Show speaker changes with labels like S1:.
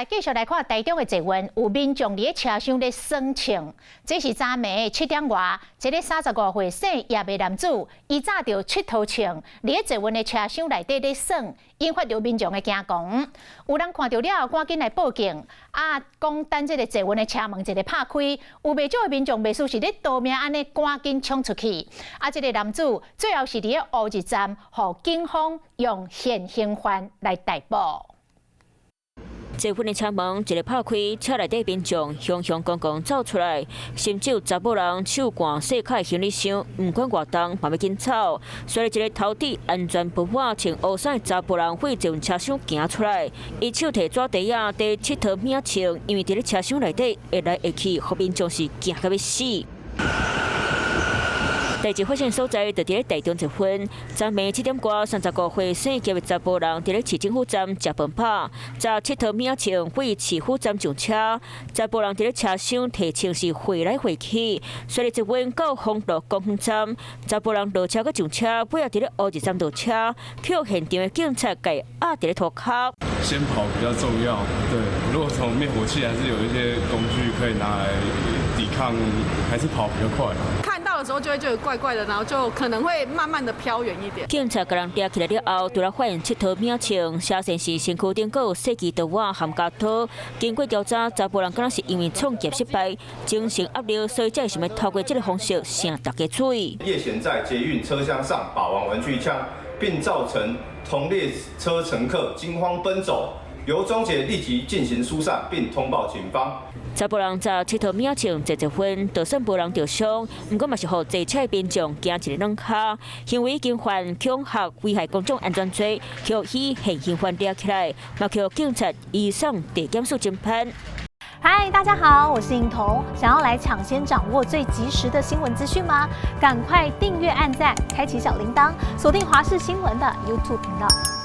S1: 來繼續來看台中的捷運，有民眾佇咧車廂咧耍槍。這是昨暝7點外，一个35歲姓葉的男子，伊紮著𨑨迌槍，佇咧捷運的車廂內底咧耍，引發著民眾的驚惶。有人看著了後，趕緊來報警。啊，講等這个捷運的車門一个拍開，有袂少的民眾袂輸是咧逃命按呢趕緊衝出去。啊，這个男子最後是佇咧烏日站，予警方用現行犯來逮捕。
S2: 捷運的車門一个拍開，車內底民眾雄雄剛剛走出來，甚至有查某人手攑細卡的行李箱，毋管偌重，嘛欲緊走。隨著一个頭戴安全帽仔、穿烏衫的查埔人，對捷運車廂行出來，伊手提紙袋仔，提𨑨迌物仔，因為佇咧車廂內底會來會去，予民眾是驚甲欲死。代誌發生所在就佇咧台中捷運，昨暝7點外，35歲姓葉的查埔人佇咧市政府站食飯飽，紮𨑨迌物仔對市府站上車，查埔人佇咧車廂提槍是揮來揮去，隨著捷運到豐樂公園站，查埔人落車閣上車，尾仔佇咧烏日站落車，予現場的警察共壓佇咧塗跤。
S3: 先跑比較重要，對，如果從滅火器還是有一些工具可以拿來抵抗，還是跑比較快。
S4: 看到的時候就會覺得怪怪的，然後就可能會慢慢的飄遠一點。
S2: 警察共人抓起來了後，除了發現𨑨迌物仔，寫信是身軀頂閣有細支刀仔含鉸刀。經過調查，查埔人敢若是因為創業失敗，精神壓力，所以才會想欲透過這个方式晟大家喙。
S5: 葉賢在捷運車廂上把玩玩具槍，並造成同列車乘客驚慌奔走，由中捷立即進行疏散，並通報警方。
S2: 查埔人紮𨑨迌物仔坐捷運，就算無人著傷，毋過嘛是予坐車的民眾驚一个軟跤。行為已經犯恐嚇危害公眾安全罪，予以現行犯抓起來，嘛予警察移送地檢署偵辦。
S6: 嗨，大家好，我是穎彤。想要來搶先掌握最及時的新聞資訊嗎？趕快訂閱、按讚、開啟小鈴鐺，鎖定華視新聞的 YouTube 頻道。